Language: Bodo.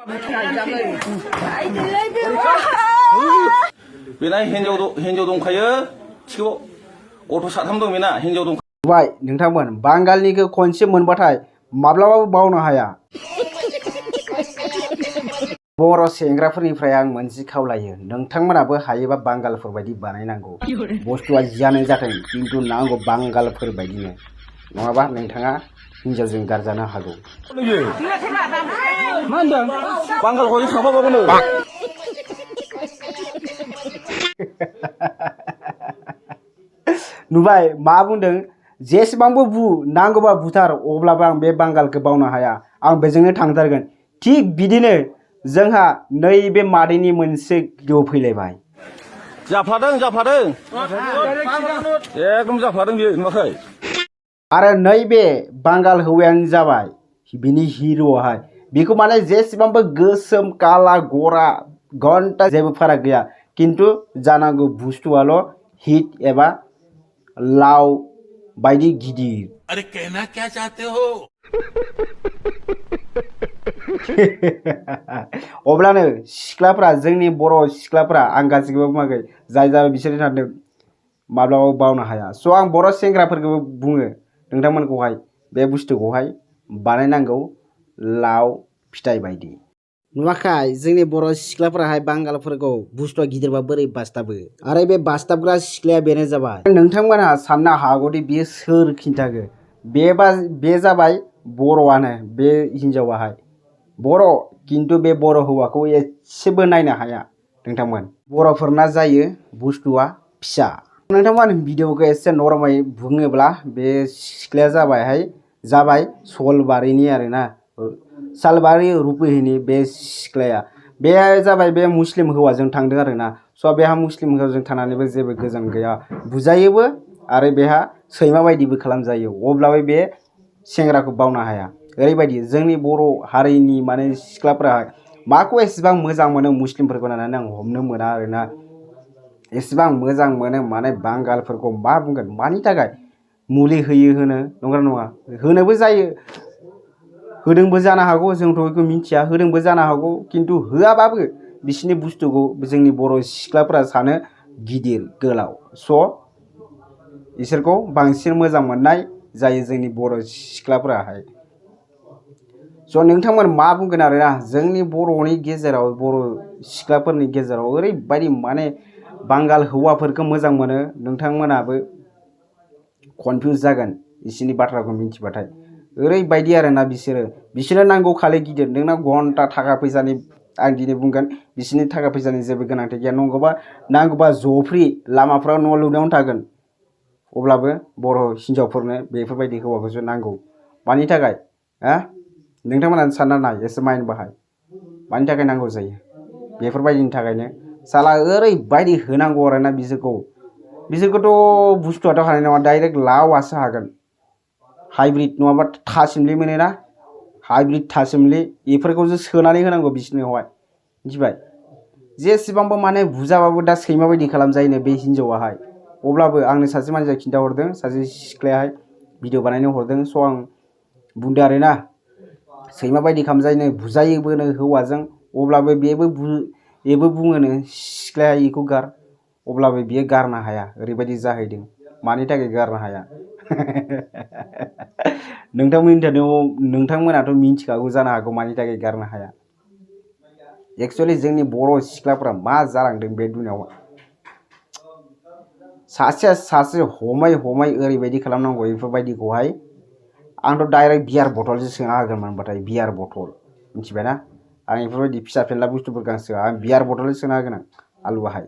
बेना हिन्जाव दंखायो थिखौ गथ' साथाम दं बेना हिन्जाव दं। बाय नोंथांमोन बांगालनिखौ खनसे मोनबाथाय माब्लाबाबो बावनो हाया। बर' सेंग्राफोरनिफ्राय आं मोनसे खावलायो नोंथांमोनाबो हायोबा बांगालफोर बायदि बानायनांगौ। बुस्थुआ जियानो जाथों किन्तु नांगौ बांगालफोर बायदिनो नङाबा नोंथाङा हिन्जावजों गारजानो हागौ। मा होनदों बांगालखौ थांफाबावगोन। नुबाय मा बुंदों जेसेबांबो बु नांगौबा बुथार अब्लाबो आं बे बांगालखौ बावनो हाया आं बेजोंनो थांथारगोन। थिग बिदिनो जोंहा नैबे मादैनि मोनसे भिडिअ फैलायबाय। जाफ्लादों एकदम जाफ्लादों बियो नुवाखै। आरो नैबे बांगाल हौवायानो जाबाय बिनि हिर'आहाय बेखौ माने जेसेबांबो गोसोम काला गरा घन्टा जेबो फाराग गैया किन्तु जानांगौ बुस्थुआल' हिट एबा लाव बायदि गिदिर। अरे कहना क्या चाहते हो? अब्लानो सिख्लाफ्रा जोंनि बर' सिख्लाफ्रा आं गासिखौबो बुङाखै जाय जाबाय बिसोर सानदों माब्लाबाबो बावनो हाया। स' आं बर' सेंग्राफोरखौबो बुङो नोंथांमोनखौहाय बे बुस्थुखौहाय बानायनांगौ लाव फिथाइ बायदि। नुवाखै जोंनि बर' सिख्लाफोराहाय बांगालफोरखौ बुस्थुआ गिदिरबा बोरै बासताबो आरो बे बासताबग्रा सिख्लाया बेनो जाबाय। नोंथांमोनहा साननो हागौदि बियो सोर खिन्थागो बे जाबाय बर'आनो बे हिन्जावाहाय बर' किन्तु बे बर' हौवाखौ एसेबो नायनो हाया। नोंथांमोन बर'फोरना जायो बुस्थुआ फिसा। नोंथांमोन भिडिअखौ एसे नरमै बुङोब्ला बे सिख्लाया जाबाय सलबारिनि आरोना सालबारि रुपहिनि बे सिख्लाया बे जाबाय बे मुस्लिम हौवाजों थांदों आरोना। स' बेहा मुस्लिम हौवाजों थानानैबो जेबो गोजान गैया बुजायोबो आरो बेहा सैमा बायदिबो खालामजायो अब्लाबो बे सेंग्राखौ बावनो हाया। ओरैबायदि जोंनि बर' हारिनि माने सिख्लाफोरा माखौ एसेबां मोजां मोनो मुस्लिमफोरखौ नायनानै आं हमनो मोना आरोना। एसेबां मोजां मोनो माने बांगालफोरखौ मा बुंगोन मानि थाखाय मुलि होयो होनो नंगौना नङा होनोबो जायो होदोंबो जानो हागौ जोंथ' बेखौ मिथिया होदोंबो जानो हागौ किन्तु होआबाबो बिसिनि बुस्थुखौ जोंनि बर' सिख्लाफोरा सानो गिदिर गोलाव। स' इसोरखौ बांसिन मोजां मोननाय जायो जोंनि बर' सिख्लाफोराहाय। स' नोंथांमोन मा बुंगोन आरोना जोंनि बर'नि गेजेराव बर' सिख्लाफोरनि गेजेराव ओरैबायदि माने बांगाल हौवाफोरखौ मोजां मोनो नोंथांमोनाबो कनफिउज जागोन बिसोरनि बाथ्राखौ मिथिबाथाय। ओरैबायदि आरोना बिसोरनो नांगौ खालि गिदिर नोंना घन्टा थाखा फैसानि आं दिनै बुंगोन बिसोरनि थाखा फैसानि जेबो गोनांथि गैया नांगौबा जफ्रि लामाफ्राव न' लुनायावनो थागोन अब्लाबो बर' हिन्जावफोरनो बेफोरबायदि हौवाखौसो नांगौ। मानि थाखाय नोंथांमोनानो सानना नाय एसे माइन बाहाय मानि थाखाय नांगौ जायो बेफोरबायदिनि थाखायनो साला ओरैबायदि होनांगौ आरोना बिसोरखौथ' बुस्थुआथ' हानाय नङा डाइरेक्ट लावासो हागोन। हाइब्रिद नङाबा थासिमलि मोनोना हाइब्रिद थासिमलि बेफोरखौसो सोनानै होनांगौ बिसोरनियावहाय मिथिबाय। जेसेबांबो माने बुजाबाबो दा सैमा बायदि खालामजायोनो बे हिन्जावाहाय अब्लाबो आंनो सासे मानसिया खिन्थाहरदों सासे सिख्लायाहाय भिडिअ बानायनो हरदों। स' आं बुंदों आरोना सैमा बायदि खालामजायोनो बुजायोबोनो हौवाजों अब्लाबो बेबो बुङोनो सिख्लाया बेखौ गार अब्लाबो बियो गारनो हाया ओरैबायदि जाहैदों। मानि थाखाय गारनो हाया नोंथांमोनाथ' मिथिखागौ जानो हागौ मानि थाखाय गारनो हाया। एक्सुवेलि जोंनि बर' सिख्लाफ्रा मा जालांदों बे दुनियाव सासे हमै ओरैबायदि खालामनांगौ बेफोरबायदिखौहाय आंथ' डाइरेक्ट बियार बथलसो सोना होगोन मोनबाथाय बियार बथल मिथिबायना आं बेफोरबायदि फिसा फेनला बुस्थुफोरखौ आं सोआ आं बियार बथलसो सोना होगोन आं आलुआहाय।